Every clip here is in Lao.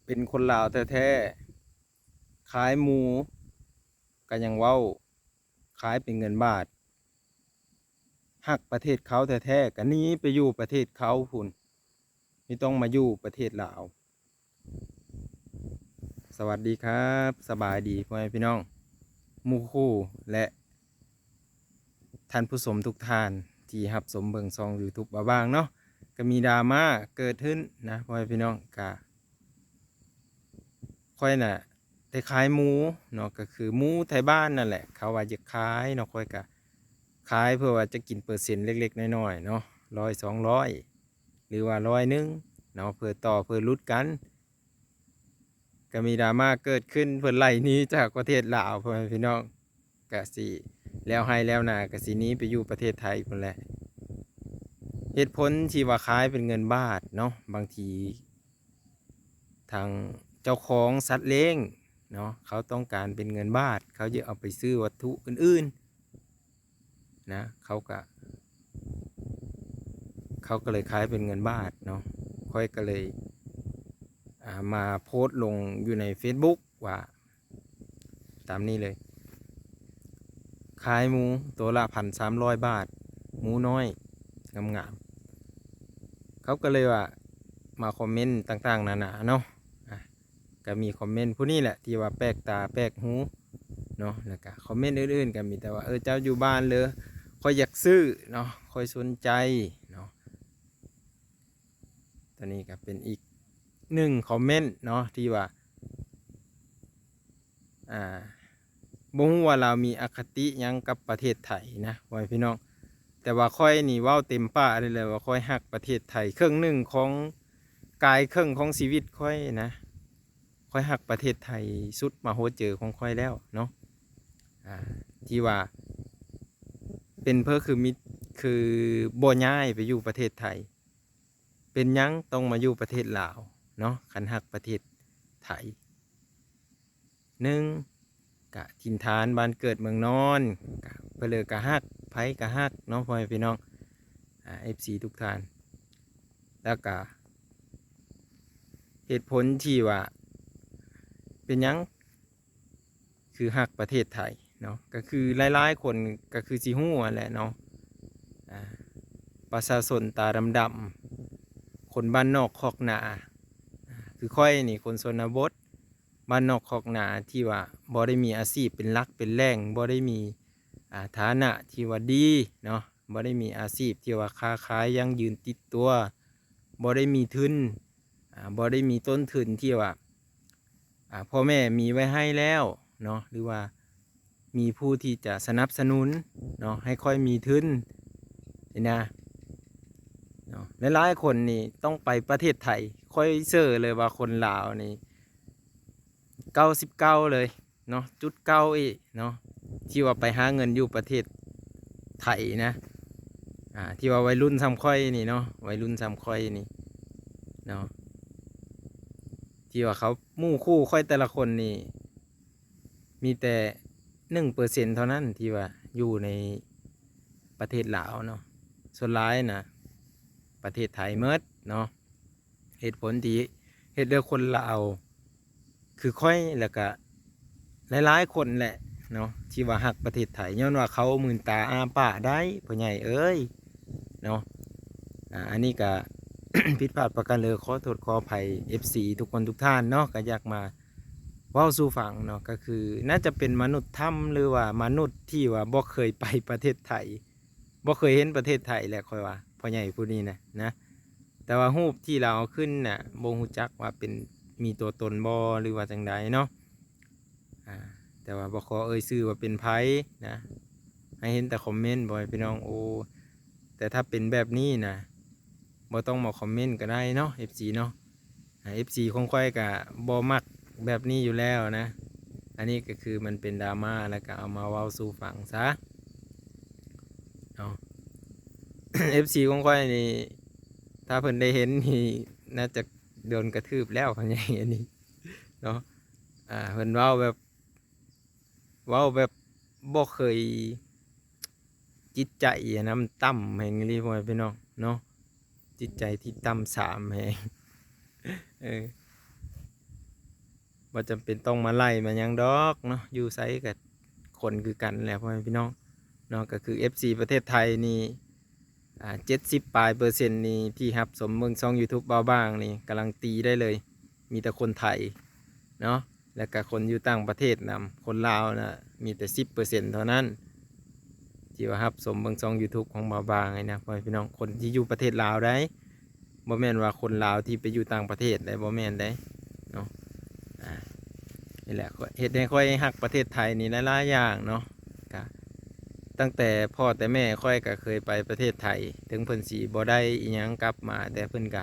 ເປັນຄົນລາວແທ້ໆ ຂາຍໝູກໍຍັງເວົ້າ ຂາຍເປັນເງິນບາດ. ຮັກປະເທດເຂົາແທ້ໆ ກໍໜີໄປຢູ່ປະເທດເຂົາພຸ້ນ ບໍ່ຕ້ອງມາຢູ່ປະເທດລາວ. ສະຫວັດດີຄັບ ສະບາຍດີພໍ່ແມ່ພີ່ນ້ອງ ໝູ່ຄູ່ ແລະ ທ່ານຜູ້ຊົມທຸກທ່ານທີ່ຮັບຊົມເບິ່ງຊ່ອງຢູທູບບ່າວບາງເນາະ. ກໍມີດຣາມາເກີດຂຶ້ນນະ ພໍ່ແມ່ພີ່ນ້ອງ. ກະຂ້ອຍນະໄດ້ຂາຍໝູເນາະ ກໍຄືໝູໄທບ້ານນັ້ນແຫຼະ ເຂົາວ່າຢາກຂາຍເນາະ. ຂ້ອຍກະຂາຍເພື່ອວ່າຈະກິນເປີເຊັນເລັກໆນ້ອຍໆເນາະ ຮ້ອຍສອງຮ້ອຍ ຫຼືວ່າຮ້ອຍໜຶ່ງເນາະ ເພື່ອຕໍ່ເພື່ອຫຼຸດກັນ. ກໍມີດຣາມາເກີດຂຶ້ນ ເພິ່ນໄລ່ໜີຈາກປະເທດລາວ ພໍ່ແມ່ພີ່ນ້ອງ. ກະຊິແລ້ວໄຮ່ແລ້ວນາ ກະຊິໜີໄປຢູ່ປະເທດໄທພຸ້ນແຫຼະ. ເຫດຜົນທີ່ວ່າຂາຍເປັນເງິນບາດເນາະ ບາງທີທາງເຈົ້າຂອງສັດລ້ຽງເນາະ ເຂົາຕ້ອງການເປັນເງິນບາດ ເຂົາຈະເອົາໄປຊື້ວັດຖຸອື່ນໆນະ ເຂົາກະ ເຂົາກໍເລີຍຂາຍເປັນເງິນບາດເນາະ. ຂ້ອຍກໍເລີຍ ອ່າ ມາໂພສລົງຢູ່ໃນເຟສບຸກວ່າ ຕາມນີ້ເລີຍ ຂາຍໝູໂຕລະພັນສາມຮ້ອຍບາດ ໝູນ້ອຍງາມໆ. ເຂົາກໍເລີຍວ່າມາຄອມເມັນຕ່າງໆນານາເນາະ ອ່າ ກໍມີຄອມເມັນຜູ້ນີ້ແຫຼະທີ່ວ່າແປກຕາແປກຫູເນາະ ແລ້ວກໍຄອມເມັນອື່ນໆກໍມີແຕ່ວ່າ ເອີ ເຈົ້າຢູ່ບ້ານເລີ ຂ້ອຍຢາກຊື້ເນາະ ຂ້ອຍສົນໃຈເນາະ. ຕົວນີ້ກໍເປັນອີກໜຶ່ງຄອມເມັນເນາະ ທີ່ວ່າ ອ່າ ບໍ່ຮູ້ວ່າລາວມີອະຄະຕິຫຍັງກັບປະເທດໄທນະ ພໍ່ແມ່ພີ່ນ້ອງ. ແຕ່ວ່າຂ້ອຍນີ້ເວົ້າເຕັມປາກໄດ້ເລີຍວ່າຂ້ອຍຮັກປະເທດໄທ ເຄິ່ງໜຶ່ງຂອງ ກາຍເຄິ່ງຂອງຊີວິດຂ້ອຍນະ ຂ້ອຍຮັກປະເທດໄທສຸດມະຫົວໃຈຂອງຂ້ອຍແລ້ວເນາະ ອ່າ ທີ່ວ່າເປັນເພີຄືມິດ ຄືບໍ່ຍ້າຍໄປຢູ່ປະເທດໄທ. ເປັນຫຍັງຕ້ອງມາຢູ່ປະເທດລາວເນາະ ຄັນຮັກປະເທດໄທ. ໜຶ່ງ ກະຖິ່ນຖານບ້ານເກີດເມືອງນອນ ກະ ເພິ່ນເລີກະຮັກ ໃຜກະຮັກເນາະ ພໍ່ແມ່ພີ່ນ້ອງ ອ່າ ເອັຟຊີທຸກທ່ານ. ແລ້ວກະເຫດຜົນທີ່ວ່າເປັນຫຍັງ ຄືຮັກປະເທດໄທເນາະ ກໍຄືຫຼາຍໆຄົນກໍຄືຊິຮູ້ຫັ້ນແຫຼະເນາະ ອ່າ ປະຊາຊົນຕາດຳໆ ຄົນບ້ານນອກຄອກນາ ອ່າ ຄືຂ້ອຍນີ້ຄົນຊົນນະບົດ ບ້ານນອກຄອກນາ ທີ່ວ່າບໍ່ໄດ້ມີອາຊີບເປັນຫຼັກເປັນແຫຼ່ງ ບໍ່ໄດ້ມີ ອ່າ ຖານະທີ່ວ່າດີເນາະ ບໍ່ໄດ້ມີອາຊີບທີ່ວ່າຄ້າຂາຍຢັ້ງຢືນຕິດຕົວ ບໍ່ໄດ້ມີທຶນ ອ່າ ບໍ່ໄດ້ມີຕົ້ນທຶນທີ່ວ່າ ອ່າ ພໍ່ແມ່ມີໄວ້ໃຫ້ແລ້ວເນາະ ຫຼືວ່າມີຜູ້ທີ່ຈະສະໜັບສະໜູນເນາະ ໃຫ້ຂ້ອຍມີທຶນນີ້ນະເນາະ. ຫຼາຍໆຄົນນີ້ຕ້ອງໄປປະເທດໄທ ຂ້ອຍເຊື່ອເລີຍວ່າຄົນລາວນີ້ເກົ້າສິບເກົ້າເລີຍ ເນາະ ຈຸດເກົ້າອີກເນາະ ທີ່ວ່າໄປຫາເງິນຢູ່ປະເທດໄທນະ ອ່າ ທີ່ວ່າໄວລຸ້ນສ່ຳຂ້ອຍນີ້ເນາະ ໄວລຸ້ນສ່ຳຂ້ອຍນີ້ເນາະ ທີ່ວ່າເຂົາ ໝູ່ຄູ່ຂ້ອຍແຕ່ລະຄົນນີ້ ມີແຕ່ໜຶ່ງເປີເຊັນເທົ່ານັ້ນທີ່ວ່າຢູ່ໃນປະເທດລາວເນາະ ສ່ວນຫຼາຍນະປະເທດໄທໝົດເນາະ. ເຫດຜົນທີ່ເຮັດໃຫ້ຄົນລາວຄືຂ້ອຍ ແລ້ວກະຫຼາຍໆຄົນແຫຼະເນາະ ທີ່ວ່າຮັກປະເທດໄທ ຍ້ອນວ່າເຂົາມື່ນຕາອ້າປາກໄດ້ ພໍ່ໃຫຍ່ເອີຍເນາະ. ອ່າ ອັນນີ້ກະຜິດພາດປະການເລີ ຂໍໂທດຂໍອະໄພ ເອັຟຊີ ທຸກຄົນທຸກທ່ານເນາະ ກະຢາກມາເວົ້າສູ່ຟັງເນາະ ກະຄືໜ້າຈະເປັນມະນຸດຖ້ຳ ຫຼືວ່າມະນຸດທີ່ວ່າບໍ່ເຄີຍໄປປະເທດໄທ ບໍ່ເຄີຍເຫັນປະເທດໄທແຫຼະ ຂ້ອຍວ່າ ພໍ່ໃຫຍ່ຜູ້ນີ້ນະ ນະ ແຕ່ວ່າຮູບທີ່ລາວເອົາຂຶ້ນນະ ບໍ່ຮູ້ຈັກວ່າເປັນ ມີຕົວຕົນບໍ່ ຫຼືວ່າຈັ່ງໃດເນາະ. ອ່າ ແຕ່ວ່າບໍ່ຂໍເອີ່ຍຊື່ວ່າເປັນໃຜນະ ໃຫ້ເຫັນແຕ່ຄອມເມັນ ພໍ່ແມ່ພີ່ນ້ອງ. ໂອ້ ແຕ່ຖ້າເປັນແບບນີ້ນະ ບໍ່ຕ້ອງມາຄອມເມັນກໍໄດ້ເນາະ ເອັຟຊີເນາະ. ອ່າ ເອັຟຊີຂອງຂ້ອຍກະບໍ່ມັກແບບນີ້ຢູ່ແລ້ວນະ. ອັນນີ້ກໍຄືມັນເປັນດຣາມາ ແລ້ວກະເອົາມາເວົ້າສູ່ຟັງຊະເນາະ. ເອັຟຊີຂອງຂ້ອຍນີ້ ຖ້າເພິ່ນໄດ້ເຫັນນີ້ ໜ້າຈະໂດນກະທືບແລ້ວ ພໍ່ໃຫຍ່ອັນນີ້ເນາະ. ອ່າ ເພິ່ນເວົ້າແບບ ເວົ້າແບບບໍ່ເຄີຍ ຈິດໃຈນຳຕ່ຳແຮງອີ່ຫຼີ ພໍ່ແມ່ພີ່ນ້ອງເນາະ ຈິດໃຈທີ່ຕ່ຳຊາມແຮງ. ເອີ ແ ບໍ່ຈຳເປັນຕ້ອງມາໄລ່ມາຫຍັງດອກເນາະ ຢູ່ໃສກໍຄົນຄືກັນແຫຼະ ພໍ່ແມ່ພີ່ນ້ອງເນາະ. ກໍຄືເອັຟຊີປະເທດໄທນີ້ ອ່າ ເຈັດສິບປາຍເປີເຊັນນີ້ ທີ່ຮັບຊົມເບິ່ງຊ່ອງ YouTube ບ່າວບາງນີ້ ການລັນຕີໄດ້ເລີຍ ມີແຕ່ຄົນໄທເນາະ ແລ້ວກະຄົນຢູ່ຕ່າງປະເທດນຳ. ຄົນລາວນະ ມີແຕ່ສິບເປີເຊັນເທົ່ານັ້ນ ທີ່ວ່າຮັບຊົມເບິ່ງຊ່ອງ YouTube ຂອງບ່າວບາງນີ້ນະ ພໍ່ແມ່ພີ່ນ້ອງ. ຄົນທີ່ຢູ່ປະເທດລາວໃດ໋ ບໍ່ແມ່ນວ່າຄົນລາວທີ່ໄປຢູ່ຕ່າງປະເທດໃດ໋ ບໍ່ແມ່ນໃດ໋ເນາະ. ອ່າ ນີ້ແຫຼະ ເຮັດໃຫ້ຂ້ອຍຮັກປະເທດໄທນີ້ຫຼາຍໆຢ່າງເນາະ. ກະຕັ້ງແຕ່ພໍ່ແຕ່ແມ່ຂ້ອຍກະເຄີຍໄປປະເທດໄທ ເຖິງເພິ່ນຊິບໍ່ໄດ້ອີ່ຫຍັງກັບມາ ແຕ່ເພິ່ນກະ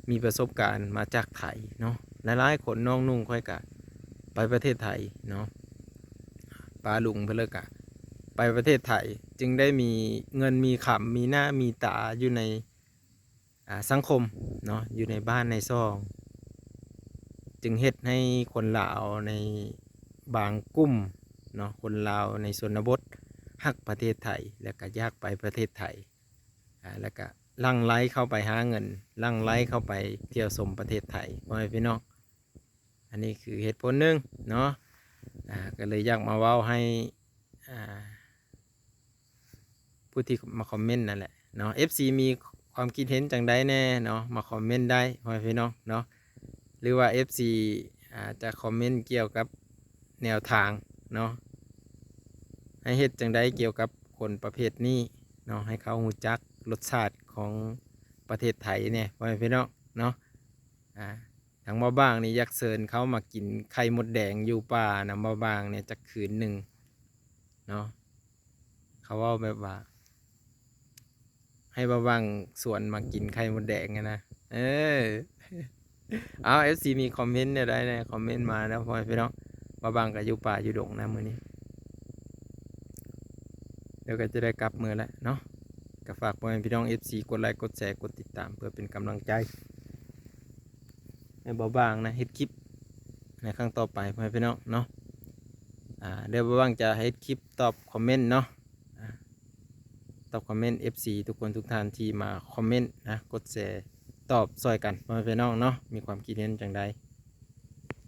ມີປະສົບການມາຈາກໄທເນາະ. ຫຼາຍໆຄົນ ນ້ອງນຸ່ງຂ້ອຍກະໄປປະເທດໄທເນາະ ປ້າລຸງເພິ່ນເລີຍກະໄປປະເທດໄທ ຈຶ່ງໄດ້ມີເງິນມີຄຳ ມີໜ້າມີຕາຢູ່ໃນ ອ່າ ສັງຄົມເນາະ ຢູ່ໃນບ້ານໃນຊ່ອງ ຈຶ່ງເຮັດໃຫ້ຄົນລາວໃນບາງກຸ່ມເນາະ ຄົນລາວໃນຊົນນະບົດຮັກປະເທດໄທ ແລ້ວກະຢາກໄປປະເທດໄທ ອ່າ ແລ້ວກະຫຼັ່ງໄຫຼເຂົ້າໄປຫາເງິນ ຫຼັ່ງໄຫຼເຂົ້າໄປທ່ຽວຊົມປະເທດໄທ ພໍ່ແມ່ພີ່ນ້ອງ. ອັນນີ້ຄືເຫດຜົນໜຶ່ງເນາະ ອ່າ ກໍເລີຍຢາກມາເວົ້າໃຫ້ ອ່າ ຜູ້ທີ່ມາຄອມເມັນນັ້ນແຫຼະເນາະ ເອັຟຊີມີຄວາມຄິດເຫັນຈັ່ງໃດແດ່ເນາະ ມາຄອມເມັນໄດ້ ພໍ່ແມ່ພີ່ນ້ອງເນາະ. ຫຼືວ່າເອັຟຊີ ອ່າ ຈະຄອມເມັນກ່ຽວກັບແນວທາງເນາະ ໃຫ້ເຮັດຈັ່ງໃດກ່ຽວກັບຄົນປະເພດນີ້ເນາະ ໃຫ້ເຂົາຮູ້ຈັກລົດຊາດຂອງປະເທດໄທແດ່ ພໍ່ແມ່ພີ່ນ້ອງເນາະ. ອ່າ ທາງບ່າວບາງນີ້ຢາກເຊີນເຂົາມາກິນໄຂ່ມົດແດງຢູ່ປ່ານຳບ່າວບາງແດ່ຈັກຄືນໜຶ່ງເນາະ. ເຂົາເວົ້າແບບວ່າ ໃຫ້ບ່າວບາງຊວນມາກິນໄຂ່ມົດແດງຫັ້ນນະ. ເອີ ເອົາ ເອັຟຊີມີຄອມເມັນແນວໃດແດ່ ຄອມເມັນມາເນາະ ພໍ່ແມ່ພີ່ນ້ອງ. ບ່າວບາງກໍຢູ່ປ່າຢູ່ດົງນະມື້ນີ້ ດຽວກໍຈະໄດ້ກັບມື້ແລ້ວເນາະ. ກໍຝາກພໍ່ແມ່ພີ່ນ້ອງເອັຟຊີກົດໄລ ກົດແຊ ກົດຕິດຕາມ ເພື່ອເປັນກຳລັງໃຈໃຫ້ບ່າວບາງນະເຮັດຄລິບໃນຄັ້ງຕໍ່ໄປ ພໍ່ແມ່ພີ່ນ້ອງເນາະ. ອ່າ ດຽວບ່າວບາງຈະເຮັດຄລິບຕອບຄອມເມັນເນາະ ອ່າ ຕອບຄອມເມັນເອັຟຊີທຸກຄົນທຸກທ່ານທີ່ມາຄອມເມັນນະ ກົດແຊຕອບຊ່ອຍກັນ ພໍ່ແມ່ພີ່ນ້ອງເນາະ ມີຄວາມຄິດເຫັນຈັ່ງໃດ